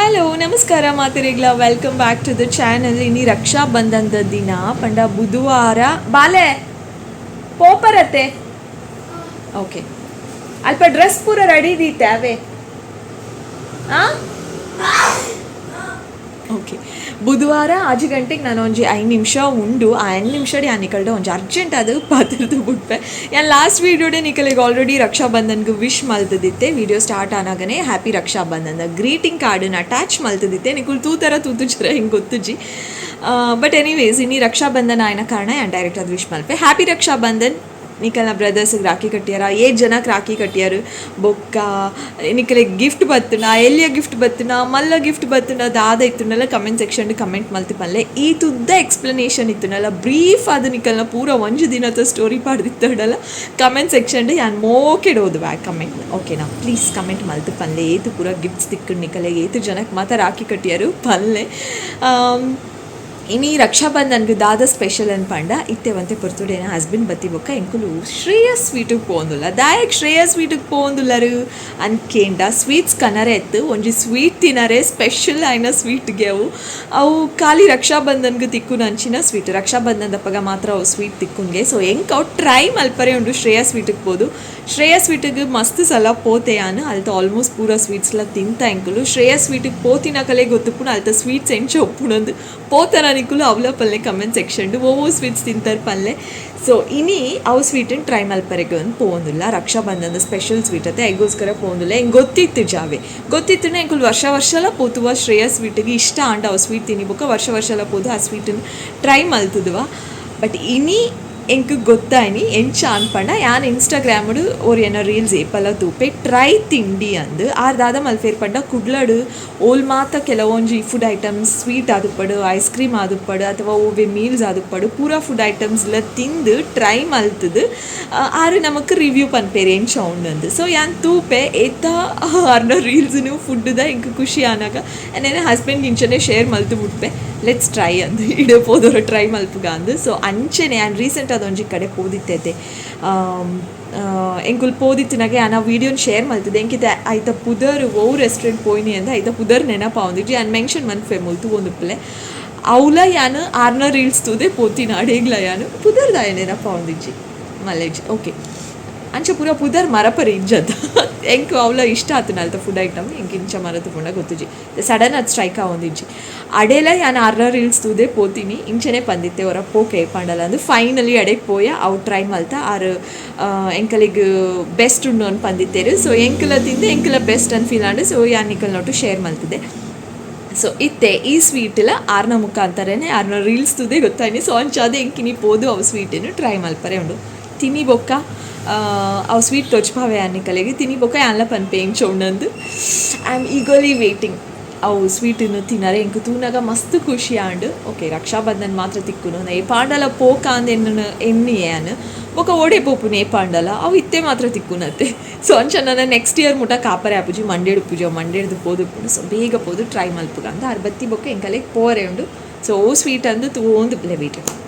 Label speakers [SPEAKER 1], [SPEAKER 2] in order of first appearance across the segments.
[SPEAKER 1] Hello ನಮಸ್ಕಾರ ಮಾತೆರೆಗ್ಲ, welcome back to the channel. ಇನಿ ರಕ್ಷಾ ಬಂಧನದ ದಿನ ಪಂಡ ಬುಧವಾರ ಬಾಲೆ ಪೋಪರತೆ. ಓಕೆ, ಅಲ್ಪ ಡ್ರೆಸ್ ಪೂರ ರೆಡಿ ದೀತೆ ಅವೇ. ಆ ಓಕೆ, ಬುಧವಾರ 5 ಗಂಟೆಗೆ ನಾನು ಒಂಜಿ 5 ನಿಮಿಷ ಉಂಡು. ಆ 5 ನಿಮಿಷ ಯಾನ್ ನಿಕಲ್ಡ ಒಂಜಿ ಅರ್ಜೆಂಟ್ ಅದು ಪಾತೆರ್ದು ಬುಡ್ಪೆ. ಯಾನ್ ಲಾಸ್ಟ್ ವೀಡಿಯೋಡೆ ನಿಕಲೆಗ್ ಆಲ್ರೆಡಿ ರಕ್ಷಾ ಬಂಧನ್ಗ್ wish ಮಲ್ತದಿತ್ತೆ. Video start ಆನಾಗನೆ happy Raksha Bandhan greeting ಕಾರ್ಡ್ನ ಅಟ್ಯಾಚ್ ಮಲ್ತದಿತ್ತೆ. ನಿಕುಲು ತೂತರ ತೂತುಜರ ಹಿಂಗೆ ಗೊತ್ತುಜಿ. ಬಟ್ ಎನಿವೇಸ್, ಇನಿ ರಕ್ಷಾ ಬಂಧನ ಆಯ್ನ ಕಾರಣ ಯಾನ್ ಡೈರೆಕ್ಟ್ ಅದು ವಿಶ್ ಮಲ್ಪೆ. ಹ್ಯಾಪಿ ರಕ್ಷಾ ಬಂಧನ್. ನಿಕಲ್ನ ಬ್ರದರ್ಸ್ಗೆ ರಾಖಿ ಕಟ್ಟಿಯಾರ? ಏಟ್ ಜನಕ್ಕೆ ರಾಖಿ ಕಟ್ಟಿಯಾರು? ಬೊಕ್ಕ ನಿಕಲೆಗ್ ಗಿಫ್ಟ್ ಬತ್ತುಂಡ? ಎಲ್ಯ ಗಿಫ್ಟ್ ಬತ್ತುಂಡ, ಮಲ್ಲ ಗಿಫ್ಟ್ ಬತ್ತುಂಡ, ದಾದ ಇತ್ತುಂಡಲ ಕಮೆಂಟ್ ಸೆಕ್ಷನ್ ಕಮೆಂಟ್ ಮಲ್ತಿ ಪನ್ಲೆ. ಈ ತುದ್ದ ಎಕ್ಸ್ಪ್ಲನೇಷನ್ ಇತ್ತುಂಡಲ, ಬ್ರೀಫ್ ಆದ್ ನಿಕಲ್ನ ಪೂರ ಒಂಜಿ ದಿನದ ಸ್ಟೋರಿ ಪಾಡ್ದಿತ್ತುಂಡಲ ಕಮೆಂಟ್ ಸೆಕ್ಷನ್ ಯಾನ್ ಮೋಕೆಡ್ ಓದುವೆ ಕಮೆಂಟ್, ಓಕೆನಾ? ಪ್ಲೀಸ್ ಕಮೆಂಟ್ ಮಲ್ತ್ ಪನ್ಲೆ. ಏತ್ ಪೂರ ಗಿಫ್ಟ್ಸ್ ತಿಕ್ಕುಂಡು ನಿಕಲೆಗ್, ಏತ್ ಜನಕ್ಕೆ ಮಾತ ರಾಖಿ ಕಟ್ಟಿಯಾರು ಪನ್ಲೆ. ಇನಿ ರಕ್ಷಾಬಂಧನ್ಗ್ ದಾದ ಸ್ಪೆಷಲ್ ಅನ್ಪಂಡ, ಇತ್ತೆ ಒಂತೆ ಪೊರ್ತುಡು ಎನ್ನ ಹಸ್ಬೆಂಡ್ ಬತ್ತಿ ಬೊಕ್ಕ ಎಂಕುಲು ಶ್ರೇಯಸ್ ಸ್ವೀಟಿಗೆ ಪೋಂದುಲ್ಲ. ದಾಯಕ್ ಶ್ರೇಯಸ್ ಸ್ವೀಟಿಗೆ ಪೋಂದುಲ್ಲರು ಅನ್ಕೇಂಡ, ಸ್ವೀಟ್ಸ್ ಕನರೆ ಎತ್ತು, ಒಂಜಿ ಸ್ವೀಟ್ ತಿನರೆ ಸ್ಪೆಷಲ್ ಆಯ್ನ ಸ್ವೀಟ್ಗೆ. ಅವು ಅವು ಖಾಲಿ ರಕ್ಷಾಬಂಧನ್ಗೆ ತಿಕ್ಕುನ ಅಂಚಿನ ಸ್ವೀಟ್. ರಕ್ಷಾಬಂಧನದಪ್ಪಗ ಮಾತ್ರ ಅವು ಸ್ವೀಟ್ ತಿಕ್ಕುನ್ಗೆ. ಸೊ ಎಂಕ್ ಅವು ಟ್ರೈ ಮಲ್ಪರೆ ಉಂಡು ಶ್ರೇಯಸ್ ಸ್ವೀಟಿಗೆ ಪೋದು. ಶ್ರೇಯಸ್ ಸ್ವೀಟಿಗೆ ಮಸ್ತ್ ಸಲ ಪೋತೆ ಯಾನು. ಅಲ್ತ ಆಲ್ಮೋಸ್ಟ್ ಪೂರ ಸ್ವೀಟ್ಸ್ಲ ತಿಂತ ಎಂಕುಲು. ಶ್ರೇಯಸ್ ಸ್ವೀಟಿಗೆ ಪೋತಿನಕಲೆ ಗೊತ್ತುಪ್ಪುನು ಅಲ್ತ ಸ್ವೀಟ್ಸ್ ಎಂಚ ಉಪ್ಪುನಂದು. ಪೋತನ ನಿಕುಲು? ಅವಲ ಪಲ್ಲೆ ಕಮೆಂಟ್ ಸೆಕ್ಷನ್. ಓ ಸ್ವೀಟ್ಸ್ ತಿಂತಾರೆ ಪಲ್ಲೆ. ಸೊ ಇನಿ ಅವು ಸ್ವೀಟನ್ನು ಟ್ರೈ ಮಲ್ಪರೆಗೆ ಒಂದು ಪೋಂದುಲ್ಲ. ರಕ್ಷಾಬಂಧನದ ಸ್ಪೆಷಲ್ ಸ್ವೀಟ್ ಅತ್ತೆ, ಐಗೋಸ್ಕರ ಪೋಂದುಲ್ಲ. ಹೆಂಗೆ ಗೊತ್ತಿತ್ತು ಜಾವೆ ಗೊತ್ತಿತ್ತು. ಎಂಕುಲು ವರ್ಷ ವರ್ಷಲ ಪೋತುವ ಶ್ರೇಯಸ್ ಸ್ವೀಟಿಗೆ. ಇಷ್ಟ ಆಂಡ ಅವು ಸ್ವೀಟ್ ತಿನ್ನಿ ಬೊಕ್ಕ ವರ್ಷ ವರ್ಷಲ ಪೋದು ಆ ಸ್ವೀಟನ್ನು ಟ್ರೈ ಮಲ್ತುದುವ. ಬಟ್ ಇನಿ ಎಂಕ್ ಗೊತ್ತಾಯ್ನಿ ಎಂಚ ಅನ್ಪಂಡ, ಯಾನ್ ಇನ್ಸ್ಟಾಗ್ರಾಮುಡು ಓರ್ ರೀಲ್ಸ್ ಏಪಲ ತೂಪೆ, ಟ್ರೈ ತಿಂಡಿ ಅಂದ್. ಆರ್ ದಾದ ಮಲ್ಪೇರ್ ಪಂಡ, ಕುಡ್ಲಡು ಓಲ್ ಮಾತ ಕೆಲವೊಂಜಿ ಫುಡ್ ಐಟಮ್ಸ್, ಸ್ವೀಟ್ ಆದುಪ್ಪಡು, ಐಸ್ ಕ್ರೀಮ್ ಆದುಪ್ಪಡು ಅಥವಾ ಓವೆ ಮೀಲ್ಸ್ ಆದುಪ್ಪಡು, ಪೂರಾ ಫುಡ್ ಐಟಮ್ಸ್ ಲ ತಿಂದು ಟ್ರೈ ಮಲ್ತದು ಆರು ನಮಕ್ ರಿವ್ಯೂ ಪನ್ಪೇರು ಎಂಚ ಉಂಡು. ಸೊ ಯಾನ್ ತೂಪೆ ಏತ ಆರ್ನ ರೀಲ್ಸ್ನು ಫುಡ್ದ. ಎಂಕ್ ಖುಷಿ ಆನಾಗ ಎನ್ನ ಹಸ್ಬೆಂಡ್ ಇಂಚನೆ ಶೇರ್ ಮಲ್ತು ಬಿಟ್ಪೆ, let's try ಅಂದು, ಇಡೆ ಪೋದೊರ ಟ್ರೈ ಮಲ್ಪುಗ ಅಂದು. ಸೊ ಅಂಚೆನೆ ಆ್ಯಂಡ್ ರೀಸೆಂಟ್ ಅದೊಂಜಿ ಕಡೆ ಪೋದಿತ್ತೈತೆ. ಎಂಕುಲು ಪೋದಿತ್ತಿನಾಗೆ ಆನ ವೀಡಿಯೋನ ಶೇರ್ ಮಲ್ತಿದ್ದೆ. ಎಂಕಿತೆ ಐತ ಪುದರ್, ಓ ರೆಸ್ಟೋರೆಂಟ್ ಪೋಯಿನಿ ಅಂದ ಐತ ಪುದರ್ ನೆನಪಾವೊಂದಿಜ್ಜಿ. And mention ಮನ್ಪೆ ಮುಲ್ತು ತೂವೊಂದುಪ್ಪುಲೆ. ಅವ್ಲ ಯಾನ್ ಆರ್ನ ರೀಲ್ಸ್ ತೂದೆ ಪೋತಿನ ಅಡೇಗ್ಲ. ಯಾನು ಪುದರ್ ದಾಯ ನೆನಪಾವೊಂದಿಜ್ಜಿ ಮಲ್ಲೇಜ್. ಓಕೆ, ಅಂಚ ಪೂರ ಪುದರ್ ಮರಪರಿ ಇಜ್ಜದ. ಎಂಕ್ ಅವ್ಲ ಇಷ್ಟ ಆತನ ಅಲ್ತ ಫುಡ್ ಐಟಮ್. ಎಂಕ್ ಇಂಚ ಮರತು ಪುಂಡ ಗೊತ್ತುಜಿ, ಸಡನ್ ಅದು ಸ್ಟ್ರೈಕ್ ಆವೊಂದಿಜ್ಜಿ. ಅಡೇಲ ಯಾನ್ ಆರ್ನ ರೀಲ್ಸ್ ತೂದೆ ಪೋತೀನಿ. ಇಂಚನೆ ಪಂದಿತ್ತೆ, ಹೊರ ಪೋಕೆ ಪಂಡಲ ಅಂದು. ಫೈನಲಿ ಅಡೆಗೆ ಪೋಯ, ಅವು ಟ್ರೈ ಮಲ್ತ. ಆರು ಎಂಕಲಿಗ್ ಬೆಸ್ಟ್ ಉಂಡು ಅನ್ ಪಂದಿತ್ತೇರು. ಸೊ ಎಂಕಲ ತಿಂದು ಎಂಕಲ ಬೆಸ್ಟ್ ಅನ್ ಫೀಲ್ ಆಂಡ್. ಸೊ ಯಾನ್ ನಿಕಲ್ ನೋಟು ಶೇರ್ ಮಲ್ತಿದ್ದೆ. ಸೊ ಇತ್ತೆ ಈ ಸ್ವೀಟಿಲ ಆರ್ನ ಮುಖಾಂತರನೇ, ಆರ್ನ ರೀಲ್ಸ್ ತೂದೆ ಗೊತ್ತಾಯ್ನಿ. ಸೊ ಅಂಚಾದ ಎಂಕಿನಿ ಪೋದು ಅವು ಸ್ವೀಟನ್ನು ಟ್ರೈ ಮಲ್ಪರೆ ಉಂಡು. ತಿನಿ ಬೊಕ್ಕ ಅವು ಸ್ವೀಟ್ ತೋಚ್ಪಾವೆ ಅನ್ನಿಕಲೆಗೆ. ತಿನಿ ಬೊಕ್ಕ ಯಾನ್ಲ ಪನ್ಪೆ ಎಂಚ ಉಂಡಂದು. I am eagerly waiting ಅವು ಸ್ವೀಟನ್ನು ತಿನ್ನರೆ. ಎಂಕ್ ತೂನಾಗ ಮಸ್ತ್ ಖುಷಿ ಆಂಡ್. ಓಕೆ, ರಕ್ಷಾಬಂಧನ್ ಮಾತ್ರ ತಿಕ್ಕುನು, ಏಪಾಂಡಲ ಪೋಕ ಅಂದ್ ಎನ್ನು ಎನ್ನಿ ಯಾನ್. ಬೊಕ ಓಡೆ ಪೋಪುನು ಏಪಾಂಡಲ? ಅವು ಇತ್ತೆ ಮಾತ್ರ ತಿಕ್ಕುನತ್ತೆ. ಸೊ ಅಂಚ ನನ್ನ ನೆಕ್ಸ್ಟ್ ಇಯರ್ ಮುಟ ಕಾಪರೆ ಆಪುಜಿ, ಮಂಡೇಡು ಪೂಜೆ ಮಂಡೇಡ್ದು ಪೋದು. ಸೊ ಬೇಗ ಪೋದು ಟ್ರೈ ಮಲ್ಪುಗ ಅಂದ. ಆರ್ ಬತ್ತಿ ಬೊಕ್ಕ ಎಂಕಲೆಗ್ ಪೋರೆ ಉಂಡು. ಸೊ ಓ ಸ್ವೀಟ್ ಅಂದು ತೂವೊಂದು ವೇಟ್.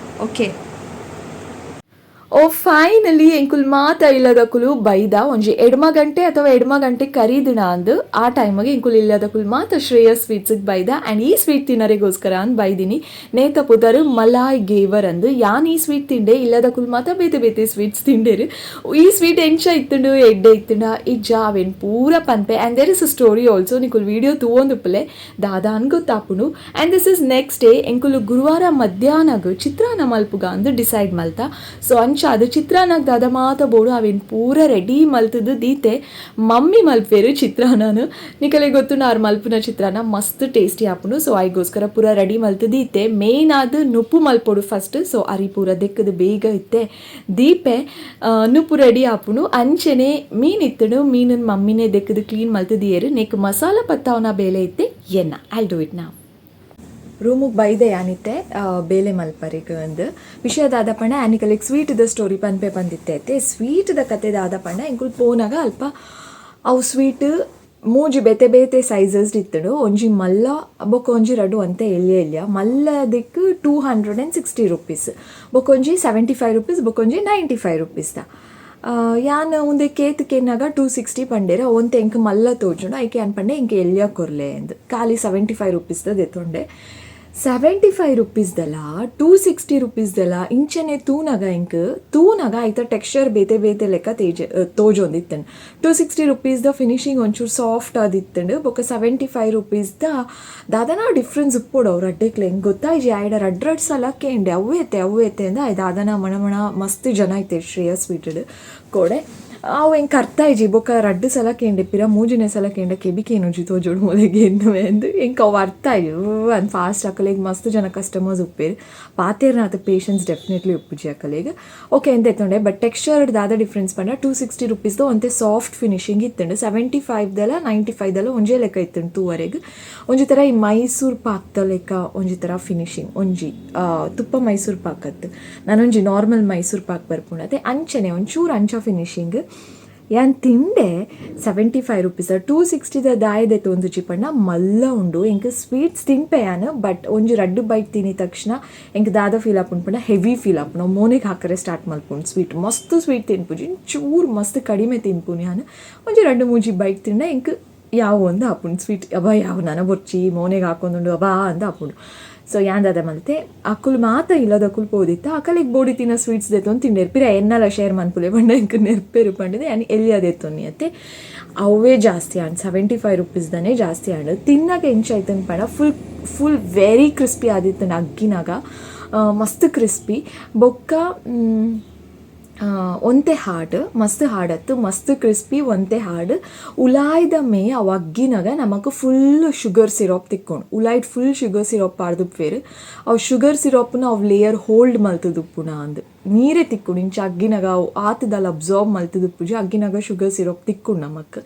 [SPEAKER 1] ಓಕೆ. ಓ ಫೈನಲಿ ಎಂಕುಲ್ ಮಾತ ಇಲ್ಲದಕುಲು ಬೈದ. ಒಂಜಿ ಎಡ್ಮ ಗಂಟೆ ಅಥವಾ ಎಡ್ಮ ಗಂಟೆ ಕರೀದಿನ ಅಂದು. ಆ ಟೈಮಿಗೆ ಎಂಕುಲು ಇಲ್ಲದಕುಲು ಮಾತ ಶ್ರೇಯಸ್ ಸ್ವೀಟ್ಸ್ಗೆ ಬೈದ. ಆ್ಯಂಡ್ ಈ ಸ್ವೀಟ್ ತಿನ್ನರಿಗೋಸ್ಕರ ಅಂದ್ ಬೈದಿನಿ. ನೇತ ಪುದರ್ ಮಲಾಯ್ ಗೇವರ್ ಅಂದು. ಯಾನ್ ಈ ಸ್ವೀಟ್ ತಿಂಡೆ, ಇಲ್ಲದಕುಲು ಮಾತ ಬೇತೆ ಬೇತೆ ಸ್ವೀಟ್ಸ್ ತಿಂಡೇರು. ಈ ಸ್ವೀಟ್ ಎಂಚ ಇತ್ತುಂಡು, ಎಡ್ಡೆ ಇತ್ತುಂಡ ಇಜ್ಜ, ಅವೇನು ಪೂರ ಪನ್ಪೆ. And there is a story also. ನಿಕುಲ್ video ತೂವೊಂದುಪ್ಪಲೆ, ದಾದ ಅನ್ ಗೊತ್ತಾಪುಂಡು. And this is next day. ಎಂಕುಲು ಗುರುವಾರ ಮಧ್ಯಾಹ್ನಗ್ ಚಿತ್ರಾನ್ನ ಮಲ್ಪುಗ ಅಂದು ಡಿಸೈಡ್ ಮಲ್ತ. ಸೊ ಅಂಚ ಅದು ಚಿತ್ರಾನ್ನಗ್ ದಾದ ಮಾತ ಬೋಡು, ಅವೇನು ಪೂರ ರೆಡಿ ಮಲ್ತದು ದೀತೆ. ಮಮ್ಮಿ ಮಲ್ಪೇರು ಚಿತ್ರಾನ್ನನು. ನಿಕಲೆ ಗೊತ್ತು, ನಾರು ಮಲ್ಪುನ ಚಿತ್ರಾನ್ನ ಮಸ್ತ್ ಟೇಸ್ಟಿ ಆಪುಂಡು. ಸೊ ಐಗೋಸ್ಕರ ಪೂರ ರೆಡಿ ಮಲ್ತದು ದೀತೆ. ಮೇನ್ ಆದ್ ನುಪ್ಪು ಮಲ್ಪೊಡು ಫಸ್ಟ್. ಸೊ ಅರಿ ಪೂರ ದೆಕ್ಕದು ಬೇಗ ಇತ್ತೆ ದೀಪೆ. ನುಪ್ಪು ರೆಡಿ ಆಪುಂಡು. ಅಂಚೆನೆ ಮೀನ್ ಇತ್ತುಂಡು. ಮೀನನ್ ಮಮ್ಮಿನೇ ದೆಕ್ಕದು ಕ್ಲೀನ್ ಮಲ್ತು ದಿಯೇರು. ನೆಕ್ ಮಸಾಲ ಪತ್ತಾವನ ಬೇಲೆ ಇತ್ತೆ ಎನ್ನ. I do it ನಾವು. ರೂಮುಗೆ ಬೈದೆ ಯಾನಿತ್ತೆ ಬೇಲೆ ಮಲ್ಪರಿಗ್ ಅಂದ್. ವಿಷಯ ದಾದ ಪಂಡ, ಆನಿಕಲಿಗೆ ಸ್ವೀಟ್ದ ಸ್ಟೋರಿ ಪನ್ಪೆ ಬಂದಿತ್ತೆ ಐತೆ. ಸ್ವೀಟ್ದ ಕತೆ ದಾದ ಪಂಡ, ಎಂಕುಲು ಪೋನಾಗ ಅಲ್ಪ ಅವು ಸ್ವೀಟ್ ಮೂಜಿ ಬೇತೆ ಬೇತೆ ಸೈಜಸ್ ಇತ್ತುಂಡು. ಒಂಜಿ ಮಲ್ಲ, ಬೊಕ್ಕ ಒಂಜಿ ರಡ್ಡು ಒಂತೆ ಎಲ್ಯ ಎಲ್ಯ. ಮಲ್ಲದಕ್ಕೆ 260 ರುಪೀಸ್, ಬೊಕ್ಕ ಒಂಜಿ 75 ರುಪೀಸ್, ಬೊಕ್ಕ ಒಂಜಿ 95 ರುಪೀಸ್ ದ. ಯಾನ್ ಉಂದೆ ಕೇತ್ ಕೇನ್ನಗ 260 ಪಂಡೆರ್. ಒಂತೆ ಎಂಕ್ ಮಲ್ಲ ತೋಜುಂಡು, ಐಕೆ ಯಾನ್ ಪಂಡೆ ಎಂಕ್ ಎಲ್ಯ ಕೊರ್ಲೆ ಅಂದ್. ಖಾಲಿ 75 ರುಪೀಸ್ದ ದೆತೊಂಡೆ. 75 ರುಪೀಸ್ದಲ 260 ರುಪೀಸ್ದಲ ಇಂಚನೆ ತೂನಗ, ಎಂಕ್ ತೂನಗ ಐತ ಟೆಕ್ಸ್ಚರ್ ಬೇತೆ ಬೇತೆ ಲೆಕ್ಕ ತೇಜ ತೋಜೊಂದಿತ್ತಂಡ್. 260 ರುಪೀಸ್ದ ಫಿನಿಶಿಂಗ್ ಒಂಚೂರು ಸಾಫ್ಟ್ ಆದಿತ್ತಂಡ್. ಬೊಕ್ಕ 75 ರುಪೀಸ್ದ ದಾದನಾ ಡಿಫ್ರೆನ್ಸ್ ಉಪ್ಪೊಡು ಅವು ರಡ್ಡೆಕ್ಲೆ, ಎಂಕ್ ಗೊತ್ತಾಯ್ಜಿ. ಆಯ್ಡ ರಡ್ಡ್ ರಡ್ಡ್ ಸಲ ಕೇಂಡೆ, ಅವ್ವೇತೆ ಅವ್ವೇತೆ ಅಂದ್. ಆಯ್ ದಾದನ ಮಣ ಮಣ ಮಸ್ತ್ ಜನ ಇತ್ತೆರ್ ಶ್ರೇಯಸ್ ಸ್ವೀಟ್ಡ್ ಕೋಡೆ. ಅವು ಎಂಕ್ ಅರ್ಥ ಆಯ್ಜಿ. ಬೊಕ್ಕ ರಡ್ಡ್ ಸಲ ಕೇಂಡೆ, ಪಿರ ಮೂಜಿನೇ ಸಲ ಕೇಂಡೆ, ಕೆಬಿ ಕೇನುಜಿ ತೋಜೊಡು ಮೊಲೆಗೆ ಎನ್ನುವೆ ಅಂದ್. ಎಂಕ್ ಅವು ಅರ್ಥ ಆಯ್ಜಿ ಅಂದ್. ಫಾಸ್ಟ್ ಅಕಲೆಗ್ ಮಸ್ತ್ ಜನ ಕಸ್ಟಮರ್ಸ್ ಉಪ್ಪೇರ್, ಪಾತೆರ್ನಾತ್ ಪೇಷನ್ಸ್ ಡೆಫಿನೆಟ್ಲಿ ಉಪ್ಪುಜಿ ಅಕಲೆಗ್. ಓಕೆ ಅಂತ ಎತ್ತೊಂಡೆ. ಬಟ್ ಟೆಕ್ಸ್ಚರ್ ದಾದ ಡಿಫ್ರೆನ್ಸ್ ಪಂಡ, 260 ರುಪೀಸ್ದ ಒಂತೆ ಸಾಫ್ಟ್ ಫಿನಿಶಿಂಗ್ ಇತ್ತಂಡು. 75ದಲ 95ದಲ ಒಂಜೇ ಲೆಕ್ಕ ಇತ್ತಂಡು ತೂವರೆಗ್. ಒಂಜಿ ಥರ ಈ ಮೈಸೂರ್ ಪಾಕ್ದ ಲೆಕ್ಕ ಒಂಜಿ ಥರ ಫಿನಿಶಿಂಗ್, ಒಂಜಿ ತುಪ್ಪ ಮೈಸೂರ್ ಪಾಕ್ ಅತ್ತು, ನಾನೊಂಜಿ ನಾರ್ಮಲ್ ಮೈಸೂರ್ ಪಾಕ್ ಬರ್ಪುಂಡು ಅದೇ ಅಂಚನೆ ಒಂಚೂರು ಅಂಚ ಫಿನಿಶಿಂಗ್. ಯಾನ್ ತಿಂಡೆ 75 ರುಪೀಸ್. 260ದ ದಾಯೆ ದೆತ್ತೊಂದುಜಿ ಪಂಡ ಮಲ್ಲ ಉಂಡು. ಎಂಕ್ ಸ್ವೀಟ್ಸ್ ತಿನ್ಪೆ ಯಾನ್, ಬಟ್ ಒಂಜಿ ರಡ್ಡ್ ಬೈಟ್ ತಿನ್ನಿ ತಕ್ಷಣ ಎಂಕ್ ದಾದ ಫೀಲ್ ಆಪುಂಡು ಪಂಡ ಹೆವಿ ಫೀಲ್ ಆಪುಂಡು, ಮೋನೆಗ್ ಹಾಕರೆ ಸ್ಟಾರ್ಟ್ ಮಲ್ಪುಂಡು. ಸ್ವೀಟ್ ಮಸ್ತ್ ಸ್ವೀಟ್ ತಿನ್ಪುಜಿ, ಚೂರು ಮಸ್ತ್ ಕಡಿಮೆ ತಿನ್ಪುನು ಯಾನ್. ಒಂಜಿ ರಡ್ಡ್ ಮೂಜಿ ಬೈಟ್ ತಿಂಡ ಎಂಕ್ ಯಾವ ಒಂದು ಆಪುಂಡು ಸ್ವೀಟ್, ಅಬ್ಬಾ ಯಾವ ನನ ಬೊರ್ಚಿ, ಮೋನೆಗ್ ಹಾಕೊಂದುಂಡು ಅಬ್ಬಾ ಅಂದ್ ಆಪುಂಡು. ಸೊ ಯಾನ್ ದಾದ ಮಲ್ತೆ, ಅಕುಲು ಮಾತ ಇಲ್ಲದಕುಲು ಪೋದಿತ್ತ, ಅಕಲೆಗ್ ಬೋಡಿತ್ತಿನ ಸ್ವೀಟ್ಸ್ ದೆತ್ತೊಂದು ತಿಂಡೇರು. ಪಿರ ಎನ್ನಲ ಶೇರ್ ಮನ್ಪುಲೆ ಪಂಡ ಎಂಕ್ ನೆರ್ಪೆರು ಪಂಡದೆ ಯಾನ್ ಎಲ್ಯ ದೆತ್ತೊನ್ನಿ ಅತ್ತೆ. ಅವೇ ಜಾಸ್ತಿ ಆಂಡ್, 75 ರುಪೀಸ್ದನೇ ಜಾಸ್ತಿ ಆಂಡ್. ತಿನ್ನಗ ಎಂಚ ಐತಂದ್ ಪಂಡ full full very crispy ಆದಿತ್ತಂಡ್. ಅಗ್ಗಿನಾಗ ಮಸ್ತ್ ಕ್ರಿಸ್ಪಿ. ಬೊಕ್ಕ ಒಂತೆ ಹಾರ್ಡ್, ಮಸ್ತ್ ಹಾರ್ಡ್ ಅತ್ತು, ಮಸ್ತ್ ಕ್ರಿಸ್ಪಿ, ಒಂತೆ ಹಾರ್ಡ್. ಉಲಾಯ್ದ ಮೇ ಅವು ಅಗ್ಗಿನಾಗ ನಮಕ್ full sugar syrup ತಿಕ್ಕೊಂಡು. ಉಲಾಯ್ಡ್ full sugar syrup ಪಾಡ್ದುಪ್ಪೇರು. ಅವು ಶುಗರ್ ಸಿರಪ್ನ ಅವು ಲೇಯರ್ ಹೋಲ್ಡ್ ಮಲ್ತುದುಪ್ಪುನ ಅಂದ್ ನೀರೇ ತಿಕ್ಕುಂಡು. ಇಂಚ ಅಗ್ಗಿನಾಗ ಅವು ಆತದಲ್ಲ ಅಬ್ಸಾರ್ಬ್ ಮಲ್ತುದುಪ್ಪುಜಿ, ಅಗ್ಗಿನಾಗ ಶುಗರ್ ಸಿರಪ್ ತಿಕ್ಕುಂಡು ನಮಕ್.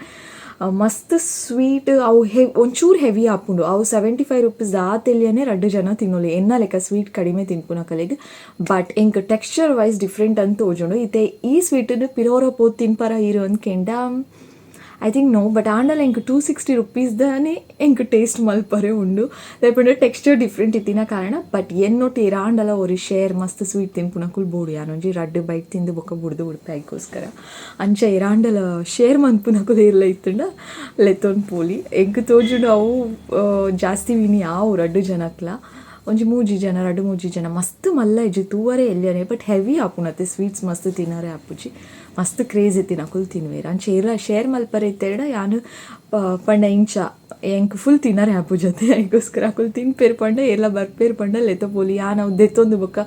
[SPEAKER 1] ಮಸ್ತ್ ಸ್ವೀಟ್. ಅವು ಒಂಚೂರು ಹೆವಿ ಆಪುಂಡು. ಅವು 75 ರುಪೀಸ್ ಆತೆಲ್ಯನೇ ರಡ್ಡ್ ಜನ ತಿನ್ನೊಲಿ, ಎನ್ನ ಲೆಕ್ಕ ಸ್ವೀಟ್ ಕಡಿಮೆ ತಿನ್ಪುನಕಲೆಗ್. ಬಟ್ ಎಂಕ್ texture wise different ಅಂತ ತೋಜುಂಡು. ಇತ್ತೆ ಈ ಸ್ವೀಟನ್ನು ಪಿರೋರ ಪೋದು ತಿನ್ಪರ ಇರು ಅಂದ್ಕೆಂಡ, I think no. But ಆಂಡಲ ಎಂಕ್ 260 ರುಪೀಸ್ದಾನೆ ಎಂಕ್ ಟೇಸ್ಟ್ ಮಲ್ಪರೆ ಉಂಡು, ದಾಯೆ ಟೆಕ್ಸ್ಚರ್ ಡಿಫ್ರೆಂಟ್ ಇತ್ತಿನ ಕಾರಣ. ಬಟ್ ಎನ್ನೊಟ್ಟು ಏರಾಂಡಲ ಒರಿ ಶೇರ್ ಮಸ್ತ್ ಸ್ವೀಟ್ ತಿನ್ಪುನಕುಲು ಬೋಡು. ಯಾನೊಂಜಿ ರಡ್ಡ್ ಬೈಟ್ ತಿಂದು ಬೊಕ್ಕ ಬುಡ್ದು ಬುಡ್ಪೆ ಐಕೋಸ್ಕರ. ಅಂಚ ಏರಾಂಡಲ ಶೇರ್ ಮನ್ಪುನಕುಲು ಏರ್ಲ ಇತ್ತುಂಡ ಲೆತ್ತೊಂದು ಪೋಲಿ. ಎಂಕ್ ತೋಜುಂಡು ಅವು ಜಾಸ್ತಿ ವಿನಿ ಆವು ರಡ್ಡ್ ಜನಕ್ಲ. ಒಂಜಿ ಮೂಜಿ ಜನ, ರಡ್ಡ್ ಮೂಜಿ ಜನ. ಮಸ್ತ್ ಮಲ್ಲ ಇಜ್ಜಿ, ತೂವರೆ ಎಲ್ಯನೆ, ಬಟ್ ಹೆವಿ ಆಪುಂಡತ್ತೆ. ಸ್ವೀಟ್ಸ್ ಮಸ್ತ್ ತಿನ್ನರೆ ಆಪುಜಿ, ಮಸ್ತ್ ಕ್ರೇಜ್ ಇತ್ತಿನಕುಲು ತಿನ್ನುವೆರ್. ಅಂಚ ಏರ್ಲ ಶೇರ್ ಮಲ್ಪರೆ ಇತ್ತೆರ್ಡ ಯಾನ್ ಪಂಡ ಇಂಚ ಎಂಕ್ ಫುಲ್ ತಿನ್ನರೆ ಆಪುಜತೆ, ಐಕೋಸ್ಕರ ಅಕುಲು ತಿನ್ಪೇರು ಪಂಡ, ಏರ್ಲ ಬರ್ಪೇರು ಪಂಡ ಲೆತ್ತ ಪೋಲಿ. ಯಾನ್ ಅವು ದೆತ್ತೊಂದು ಬೊಕ್ಕ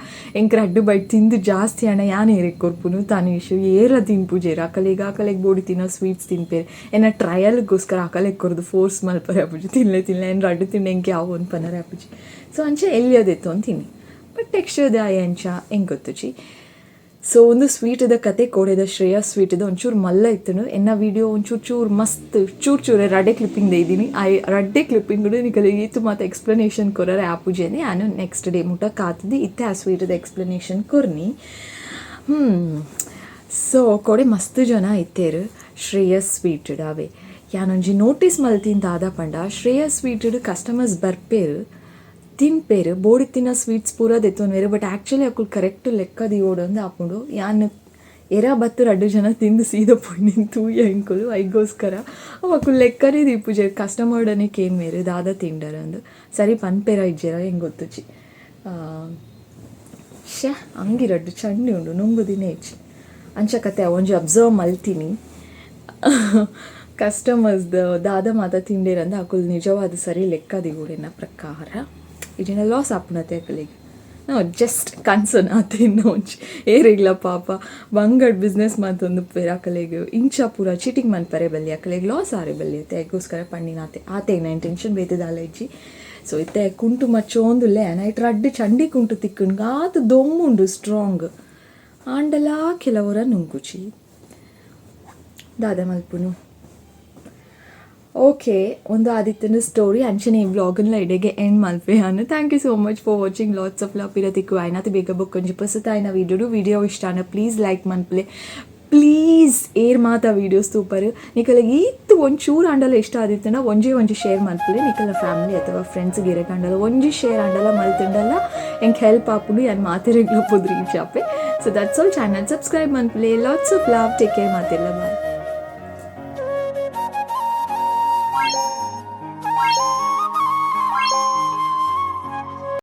[SPEAKER 1] ಎಂಕ್ ರಡ್ಡ್ ಬೈಟ್ ತಿಂದು ಜಾಸ್ತಿ ಆಂಡ ಯಾನ್ ಏರೆಗ್ ಕೊರ್ಪುನು? ತನೀಶ್ ಏರ್ಲ ತಿನ್ಪುಜೆರ್. ಅಕಲೆಗ್ ಅಕಲೆಗ್ ಬೋಡಿ ತಿನ್ನೋ ಸ್ವೀಟ್ಸ್ ತಿನ್ಪೇರು. ಎನ್ನ ಟ್ರಯಲ್ಗೋಸ್ಕರ ಅಕಲೆಗ್ ಕೊರ್ದು ಫೋರ್ಸ್ ಮಲ್ಪರೆ ಆಪುಜಿ, ತಿನ್ಲೆ ತಿನ್ಲೆ, ಏನ್ ರಡ್ಡ್ ತಿಂಡ ಎಂಕ್ ಯಾವ ಒಂದು ಪನರೆ ಆಪುಜಿ. ಸೊ ಅಂಚ ಎಲ್ಯ ದೆತ್ತೊಂದು ತಿನ್ನಿ. ಬಟ್ ಟೆಕ್ಸ್ಚರ್ ದಾಯ ಅಂಚ ಎಂಕ್ ಗೊತ್ತುಜಿ. ಸೊ ಒಂದು ಸ್ವೀಟದ ಕತೆ ಕೋಡೆದ ಶ್ರೇಯಸ್ ಸ್ವೀಟದ ಒಂಚೂರು ಮಲ್ಲ ಇತ್ತುಂಡು. ಎನ್ನ ವಿಡಿಯೋ ಒಂಚೂರು ಚೂರು ಮಸ್ತ್ ಚೂರು ಚೂರು ರಡ್ಡೆ ಕ್ಲಿಪ್ಪಿಂಗ್ ಇದ್ದೀನಿ. ಆ ರಡ್ಡೆ ಕ್ಲಿಪ್ಪಿಂಗ್ ನಿಕಲಿಗೆ ಈತು ಮಾತ ಎಕ್ಸ್ಪ್ಲನೇಷನ್ ಕೊರರೆ ಆಪುಜೆನೆ. ನಾನು ನೆಕ್ಸ್ಟ್ ಡೇ ಮುಟ್ಟ ಕಾತದಿ ಇತ್ತೆ ಆ ಸ್ವೀಟದ ಎಕ್ಸ್ಪ್ಲನೇಷನ್ ಕೊರ್ನಿ. ಸೊ ಕೊಡೆ ಮಸ್ತ್ ಜನ ಇತ್ತೇರು ಶ್ರೇಯಸ್ ಸ್ವೀಟ್ ಅವೇ. ಯಾನೊಂಜಿ ನೋಟಿಸ್ ಮಲ್ತಿನ ದಾದ ಪಂಡ, ಶ್ರೇಯಸ್ ಸ್ವೀಟಡ್ ಕಸ್ಟಮರ್ಸ್ ಬರ್ಪೇರು, ತಿನ್ಪೇರು, ಬೋಡಿತ್ತಿನ ಸ್ವೀಟ್ಸ್ ಪೂರ ದೆತ್ತೊನ್ವೇರು. ಬಟ್ ಆ್ಯಕ್ಚುಲಿ ಅಕುಲು ಕರೆಕ್ಟ್ ಲೆಕ್ಕ ದಿವೋಡಂದು ಆಪುಂಡು. ಯಾನ್ ಎರ ಬತ್ತು ರಡ್ಡ್ ಜನ ತಿಂದು ಸೀದ ಪೋಯಿ ತೂಯ ಎಂಕುಲು. ಐಗೋಸ್ಕರ ಅವು ಅಕುಲು ಲೆಕ್ಕನೇ ದೀಪುಜೆರ್. ಕಸ್ಟಮರ್ಡನೆ ಕೇನ್ವೇರು ದಾದ ತಿಂಡರ್ ಅಂದು. ಸರಿ ಪನ್ಪೇರ ಇಜ್ಜೆರ ಎಂಕ್ ಗೊತ್ತುಜಿ. ಶ್ಯಾ, ಅಂಗಿ ರಡ್ಡ್ ಚಂಡಿ ಉಂಡು, ನುಂಗುದಿನ ಇಜ್ಜಿ. ಅಂಚ ಕತೆ ಒಂಜಿ ಅಬ್ಸರ್ವ್ ಮಲ್ತೀನಿ, ಕಸ್ಟಮರ್ಸ್ದ ದಾದ ಮಾತ ತಿಂಡೇರಂದ ಅಕುಲು ನಿಜವಾದ ಸರಿ ಲೆಕ್ಕ ದಿವೋಡೆನ ಪ್ರಕಾರ. ಇಜಿನ ಲಾಸ್ ಆಪುಂಡತೆ ಅಕಲೆಗ್. ನಾವು ಜಸ್ಟ್ ಕನ್ಸರ್ನ್ ಆತೆ ಇನ್ನ ಒಂಜಿ ಏರೆಗ್ಲ ಪಾಪ ಬಂಗಡ್ ಬಿಸ್ನೆಸ್ ಮಂತೊಂದು ಅಕಲೆಗ್ ಇಂಚ ಪೂರ ಚೀಟಿಂಗ್ ಮನ್ಪರೆ ಬಲ್ಲಿ, ಅಕಲೆಗ್ ಲಾಸ್ ಆರೆ ಬಲ್ಲಿ ಅತ್ತೆ, ಐಗೋಸ್ಕರ ಪಂಡಿನಾತೆ. ಆತೆ ಇಂಟೆನ್ಷನ್ ಬೇತೆ ದಾಲ ಇಜ್ಜಿ. ಸೊ ಇತ್ತೆ ಕುಂಟು ಮಚ್ಚೋಂದುಲ್ಲೆ. ನೈಟ್ ರಡ್ಡ್ ಚಂಡಿ ಕುಂಟು ತಿಕ್ಕುಂಡು, ಆತ್ ದೊಮ್ಮುಂಡು ಸ್ಟ್ರಾಂಗ್. ಆಂಡಲಾ ಕೆಲವರ ನುಂಗುಚಿ, ದಾದ ಮಲ್ಪುನು? ಓಕೆ, ಒಂದು ಆದಿತ್ಯನ ಸ್ಟೋರಿ. ಅಂಚನೆ ಈ ವ್ಲಾಗನ್ನ ಇಡೆಗೆ ಎಂಡ್ ಮಲ್ಪೆ ಅನ್ನು. Thank you so much for watching. Lots of love. ಪಿರ ತಿಕ್ಕು ಆಯ್ನಾತ ಬೇಗ ಬೊಕ್ಕೊಂಜಿ ಪೊಸತಾಯಿನ ವಿಡಿಯೋ. ವಿಡಿಯೋ ಇಷ್ಟ ಪ್ಲೀಸ್ ಲೈಕ್ ಮನ್ಪುಲೆ. ಪ್ಲೀಸ್ ಏರ್ ಮಾತ ವೀಡಿಯೋಸ್ ತೂಪರ್, ನಿಕಲೆಗ್ ಈತ್ ಒಂಚೂರು ಆಂಡಲ ಇಷ್ಟ ಆದಿತ್ತಂಡ ಒಂಜೇ ಒಂಜಿ ಶೇರ್ ಮಲ್ಪುಲೆ. ನಿಕಲ ಫ್ಯಾಮಿಲಿ ಅಥವಾ ಫ್ರೆಂಡ್ಸ್ಗೆ ಏರೆಗ್ ಆಂಡಲ ಒಂಜಿ ಶೇರ್ ಆಂಡಲ ಮಲ್ತುಂಡಲ ಎಂಕ್ ಹೆಲ್ಪ್ ಆಪುಂಡು. ಯಾನ್ ಮಾತೆರೆಗ್ಲ ಪೋದು ರೀಚ್ ಆಪೆ. So that's all. Channel subscribe ಮನ್ಪುಲೆ. Lots of love, take care ಮಾತೆಲ್ಲ, ಬಾಯ್.